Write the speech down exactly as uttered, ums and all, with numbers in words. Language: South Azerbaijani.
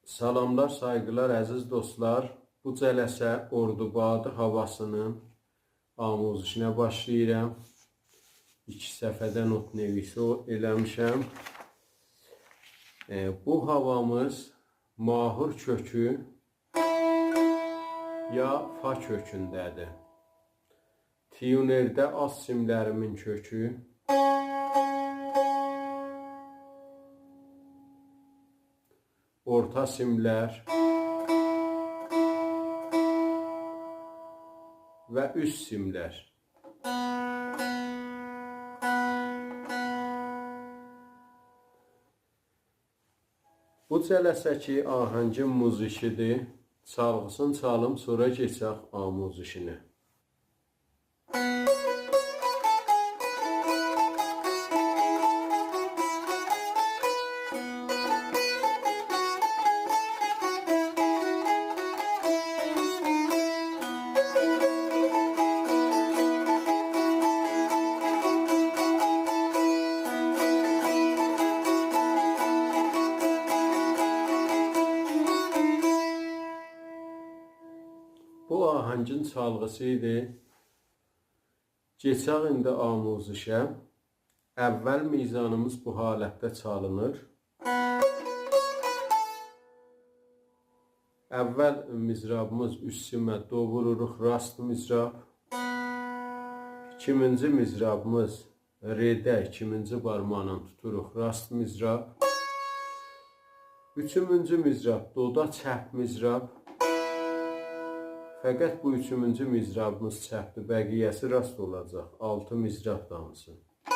سلاملار، سایغیلار، عزیز دوستلار. بو جلسه اوردوبادی هاواسینین آموزشینه باشلاییرام. ایکی صفحه‌ده نت‌نویسی او-، ائله‌میشم. ائ، بو هاوامیز ماهور کؤکو یا فا کؤکونده‌دیر. تیونرده آلت سیملریمین کؤکو، اورتا سیملر و اوست سیملر. بو جلسه‌کی آهنگین موزیکی‌دیر. چالغیسینی چالیم، سونرا کئچک آموزشینه. بو آهنگین چالغیسی ایدی. کئچک ایندی آموزشه. اول میزانیمیز بو حالتده چالینیر. اول مضرابیمیز اوست سیمه دو ووروروق، راست مضراب. ایکیمینجی مضرابیمیز رده ایکیمینجی بارماغینان توتوروق، راست مضراب. اوچومونجو مضراب دودا، چپ مضراب. فقط بو اوچومونجو مضرابیمیز چپدیر، بقیه‌سی راست اولاجاق. آلتی مضرابدیر هامیسی.